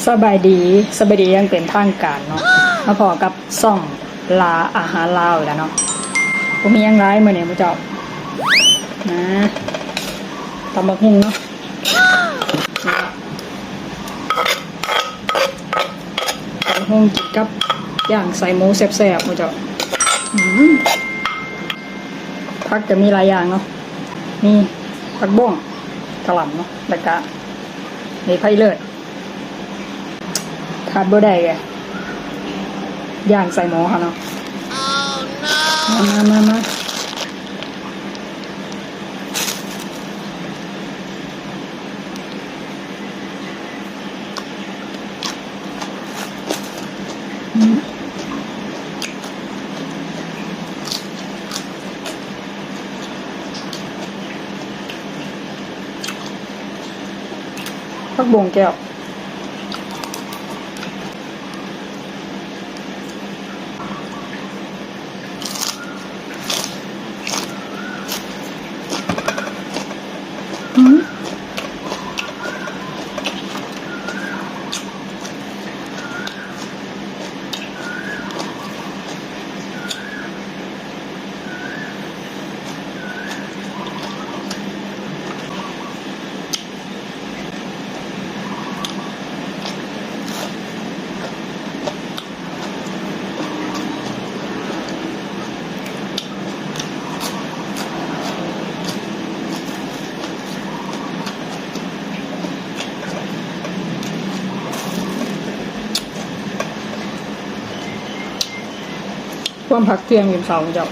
ສະບາຍດີ ສະບາຍດີຢ່າງເປັນທາງການເນາະ ມາພໍ້ກັບຊ່ອງລາອາຫານລາວອີກແລ້ວເນາະ. ບໍ່ມີຫຍັງຫຼາຍມື້ນີ້ໝູ່ເຈົ້າ ມາຕຳບັກຫຸ່ງເນາະ ຕຳບັກຫຸ່ງກິນກັບຍ່າງໃສ່ໝູແຊບໆ ໝູ່ເຈົ້າ. ອືມ ຜັກກະມີຫຼາຍຢ່າງເນາະ ມີຜັກບົ້ງ ກະຫຼ່ຳເນາະ ແລ້ວກະມີໄຜ່ເລີດ. ຂາດບໍ່ໄດ້ກະຍ່າງໃສ່ໝໍເຮົາເນາະ. ມາ ມາ ມາ ມາ. ຜັກບົ້ງແກ້ວ. ຄວາມພັກທ່ຽງກິນເຂົ້າເຈົ້າ.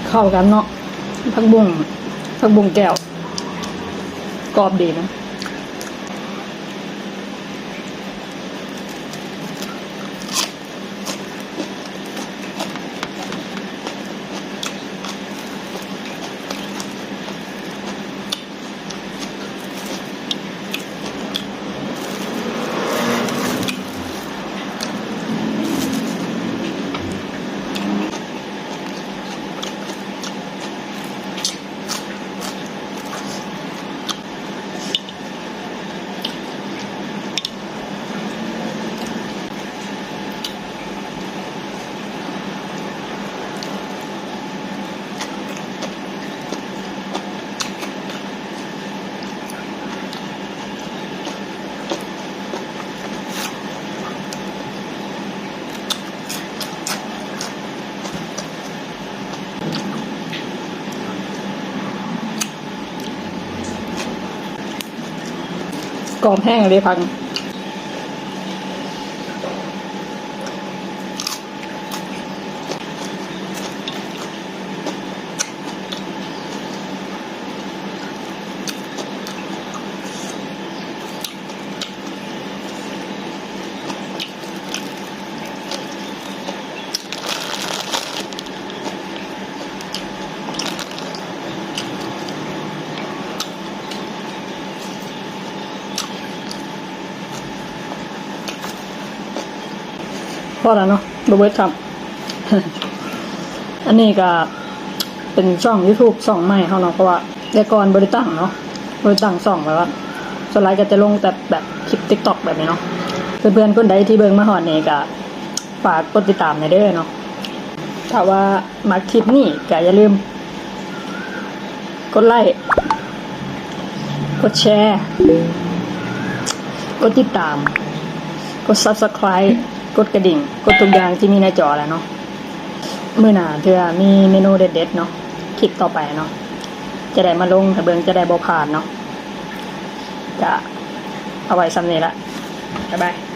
ເຂົ້າກັນເນາະ ຜັກບຸ້ງ ຜັກບຸ້ງແກ້ວ ກອບດີນະ. ກອບແຮງເດ້ຜັກ. ພໍແລ້ວເນາະ ບໍ່ເບິດຊ້ຳ. ອັນນີ້ກະເປັນຊ່ອງຢູທູບຊ່ອງໃໝ່ເຮົາເນາະ ເພາະວ່າແຕ່ກ່ອນບໍ່ໄດ້ຕັ້ງເນາະ ບໍ່ໄດ້ຕັ້ງຊ່ອງ ແບບວ່າສ່ວນຫຼາຍກະຈະລົງແຕ່ແບບຄລິບຕິກຕັອກແບບນີ້ເນາະ. ເພື່ອນໆຄົນໃດທີ່ເບິ່ງມາຮອດນີ້ກະ ຝາກກົດຕິດຕາມແດ່ເດີເນາະ. ຖ້າວ່າມັກຄລິບນີ້ກະຢ່າລືມກົດໄລ້ ກົດແຊ ກົດຕິດຕາມ ກົດຊັບສະຄຣາຍ ກົດກະດິ່ງ ກົດທຸກຢ່າງທີ່ມີໃນຈໍແຫຼະເນາະ. ມື້ໜ້າເທື່ອມີເມນູເດັດໆເນາະ ຄລິບຕໍ່ໄປເນາະ ຈະໄດ້ມາລົງໃຫ້ເບິ່ງ ຈະໄດ້ບໍ່ພາດເນາະ. ກະເອົາໄວ້ສ່ຳນີ້ລະ ບາຍບາຍ.